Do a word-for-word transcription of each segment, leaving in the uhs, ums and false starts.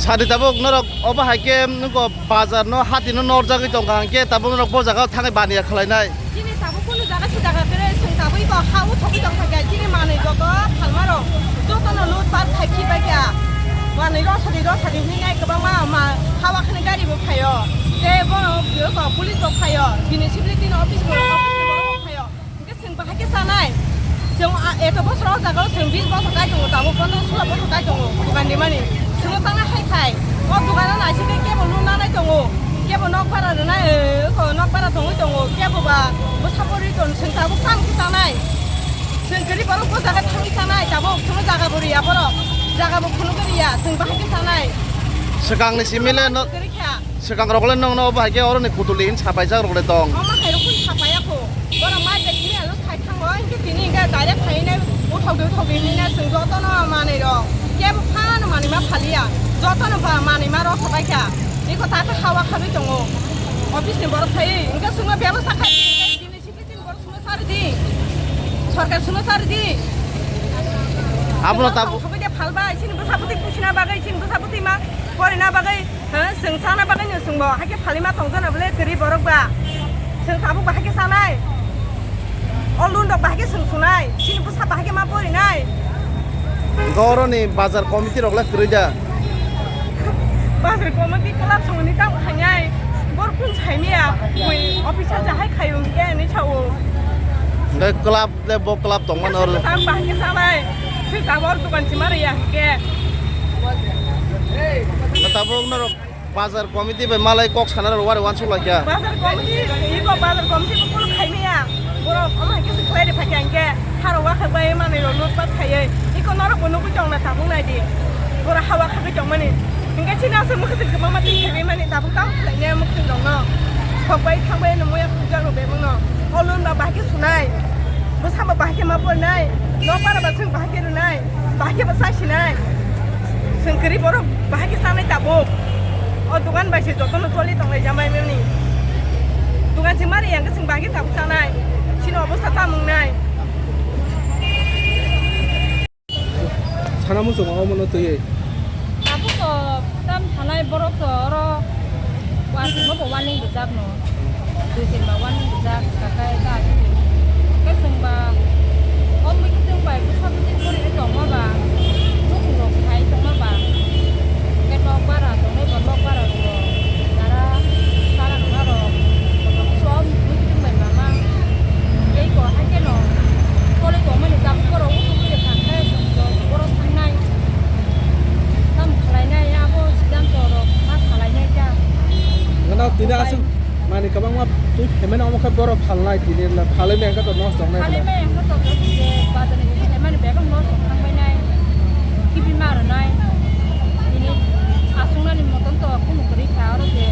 Sadi tabuk norok obo hai khe nugo bazar no hati no norjagwi tongkha hwnkhe tabuk norok bo jaga o thangwi baniya khlainai. Chini tabuk kunu jaga se jaga tere chwng tabuk iko ha o thogwi tongkha khe chini manwi joto phalma rok joto no loot pat khai khibai kha. Manwi rosadi rosadi hinwi nai kwbangma ma hawa khani gari bo phaio. Tei bono iko police bo phaio. Bini sibili tini office bo office ni borok bo phaio. Hingke chwng bahai khe chanai. Chwng a, eto bosor o jaga o chwng bis bosor kai tongo, tabuk pondro sulo bosor kai tongo, dogan rimani. Chwngno tangna hai khai. O dogan o naising khe kebo lun nanai tongo, kebo nok bara rwnai, eh, eko nok bara tongwi tongo, kebo ba bwsa pori ton, chwng tabuk tamo khe chanai. Chwng kwrwi borok bo jaga thangwi chanai, tabuk chwngno jaga bo riya borok, jaga bo phunugwi riya, chwng bahai khe chanai. Swkangni simi le no. Kwrwi kha. Swkang rok le nong no bahai khe oro ni kutuli hin sapai jak rok le tong. Omo hai rok kun sapai ya kho. Borok mai bai tini alo sai thango, hingke tini hingke direct hai ne uthok di uthok di hinwi ne chwng joto no manwi rok. Kebo phano manwi ma phaliya. Joto no ba manwi ma rok sapai kha. Iko ta khe hawa khabwi tongo. Office ni borok phai hingke chwngno bebasta khai. Sibri tin borok suno sari di. Sorkar suno sari di. Abono tabuk. Tongthokgwi de phalbai, chini bwsa bwtwi puchina bagwi, chini bwsa bwtwi ma porina bagwi, ha, chwng chana bagwi no chwngbo. Hakhe phalima tongjakna bwle kwrwi borok ba. Chwng tabuk ba hakhe chanai. O loan rok ba hakhe chwng sunai. Chini bwsa ba hakhe ma porinai. Goroni bazar committee rok le kwrwi da. Bazar committee club songni tamo khainai. Bor kun saimia. Mui officer jahai khayo hingke ani sao. Hingke club le bo club tongmani oro. Tam bahai khe salai. Sui tabor dukan sima riya hingke. Tabok norok bazar committee bai malai kok sana rok wari wansuk laikha. Bazar committee, iko bazar committee bo kunu khaimaya. Borok omo hai khe se khlai de phai kha hingke. Haro wakhak bai manwi rok lutpat khaiwi. Iko norok bo nugwi tong na tabuk nai di. Borok ha wakhak bai tongmani. Hingke chini aswk mwkhwtwng kwbangma twi khaimani tabuk tamo khlainai mwkhwtwng rokno. Sok bai thang bai no muya khukjak rok bebak no. O loan ba bahai khe sunai. Bwsa ba bahai khe ma pornai. Nok para ba chwng bahai khe rwnai. Bahai khe ba chai sinai. Chwng kwrwi borok bahai khe chanai tabuk. O dogan bai se jotono choli tonglai jamai mani. Dogan se mari yang khe chwng bahai khe tabuk chanai. Chini obostha tamo wngnai. Sana muchungo omono twiwi. Tabuk to tam thanai borok to oro uansukma bo warning rijak no. Dui tin ba warning rijak, kakai ta aswk. Hwnkhe chwng ba o mwkhwtwng bai bwsa bwtwi kwrwi tongma ba, muchung rok khai tongma ba. Hwnkhe nok bara tongnai ba nok bara rok, nara sara nungna rok, kotor kotor o mwkhwtwng bai mama. Tei ko hai kheno choli tongmani tabuk borok uansukgwi rwkha khe chwng to borok thangnai. Tamo khlainai abo siddhanto rok ma salainai ta. Gana tini aswk manwi kwbangma twi phaimani omo khe borok phalnai tini le phalwi maya khe to nosto wngnai. Phalwi maya khe to je bazar ni twi phaimani bebak nosto thangbainai. Kibi ma rwnai. Tini aswknani motom to kunu kwrwi kha oro je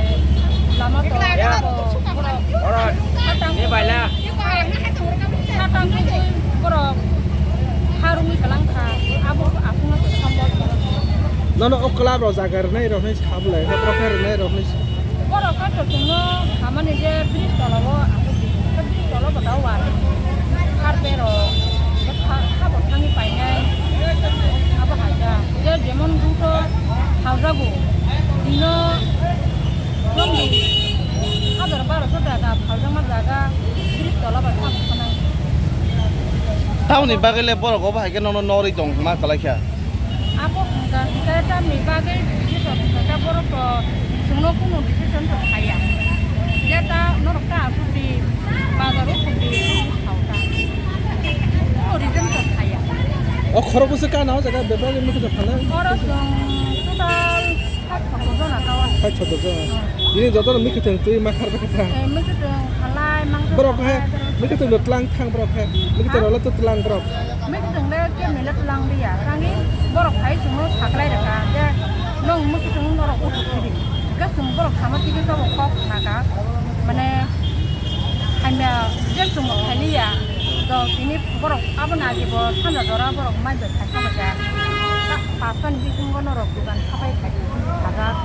lama to abo borok satang satang kugwi borok harungwi kwlangkha, abo aswkno se sombol khe. Nono o club rok jaga rwnai rok hinwi sa bwlai, borok khe rwnai rok hinwi sa. Borok khe to chwngno samani je bridge tola o aswk di, bridge tola o bwtao wa. Harpe rok, bwtha, ha bo thangwi painai. Abo hai da. Je jemon route o phaljago, dino Hajar barosho taka phaljakma jaga, bridge tola bai kha bwkhanai. Tamoni bagwi le borok obo hai khe nono norwi tong ma kwlai kha. Abo hwnka hwnkhe tamni bagwi decision hwnka borok to chwngno kunu decision to khaiya. Je ta norok ta asuk di, bazar o thok di, sao ta. Kunu reason to khaiya. O khorok bwswk kana o jaga bebak ni mwkhwtwng phalnai? Oro chwng total Sait sotor jona. Sait sotor jona. Hmm. Bini jotono mwkhwtwng twi ma kharba khe ta. Eh, mwkhwtwng khalai, mangsa borok khe khalai, borok. Mwkhwtwng no tlang thang borok khe. Mwkhwtwng ha? Rok le to tlang borok. Mwkhwtwng le kemni le tlang liya. Tangwi borok phai chwngno saklai rwkha. Je nwng mwkhwtwng norok uthuk sidi. Hwnkhe chwng borok sama tigi tobo kok khna kha. Mane hamya je chwng bo khai liya. To tini borok abo nagi bo thanda jora borok mai bai khai thangma ja. Ta pasta ni bisingo norok dugan sapai khai sajak.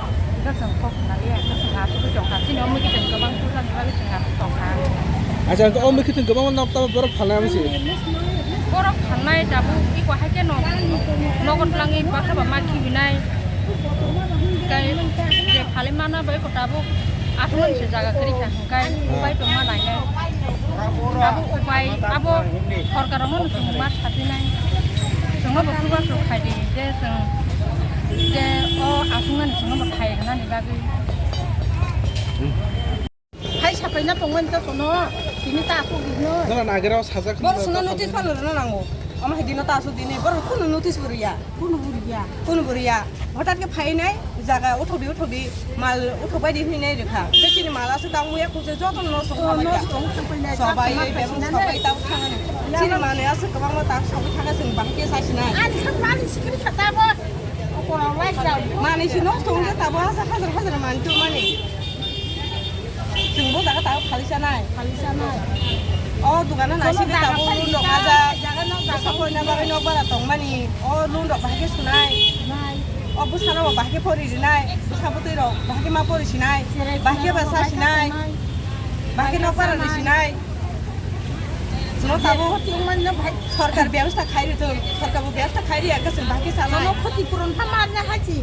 Hwnkhe chwng kok khna liya, hwnkhe chwng asugwi tongkha. Chini o mwkhwtwng kwbang tubani bagwi chwng asuk tongkha. Acha, hwnkhe o mwkhwtwng kwbangma nok tamo borok phalnai abo se? Borok phalnai tabuk iko hai khe nok, nogo twlangwi baksa ba ma khibinai. Hwnkhe Je phali mana bai ko tabuk athon se jaga kwrwi kha hwnkhe upai tongma nainai. Abo upai abo sorkar no chwng ma sajinai. Chwngno bo chubachu khaidi je chwng je o aswknani chwngno bo khai rwnani bagwi. Hai sapaina tongmani ta kono tini ta asuk dino. Nana nagera o sajak. Bor suna notice pano rwna nango. Omo hai dino ta asuk dini bor kono notice bo rwya. Kunu buriya. Kunu buriya. Hothat khe phainai jaga uthobi uthobi mal uthok bai di hinai rwkha. Tei chini mal aswk tang muya kuje joto nosto wng thapai da. Nosto wng thapai da. Sobai ei bebak sobai tang thangani. Chini manwi aswk kwbangma tak sobai thangkha chwng bahai khe sasinai. Ani khe mani sikri kha tabo. Okora lai jao. Mani si nosto wngkhe tabo hajar hajar hajar mani tubmani. Chwng bo jaga tabuk phali chanai. Phali chanai. O dogano naisingkhe tabuk loan rok hajak. Jaga no jaga bwsa porina bagwi nok bara tongmani. O loan rok bahai khe sunai. Nai. O bwsano bo bahai khe pori rinai. Bwsa bwtwi rok bahai khe ma pori sinai. Bahai khe ba cha sinai. Bahai khe nok bara ri sinai. Chwngno tabuk sorkar byabostha khai rwthwng. Sorkar bo byabostha khai rwya khe chwng bahai khe chanai. Jono khoti puron kha ma rwna hai chi.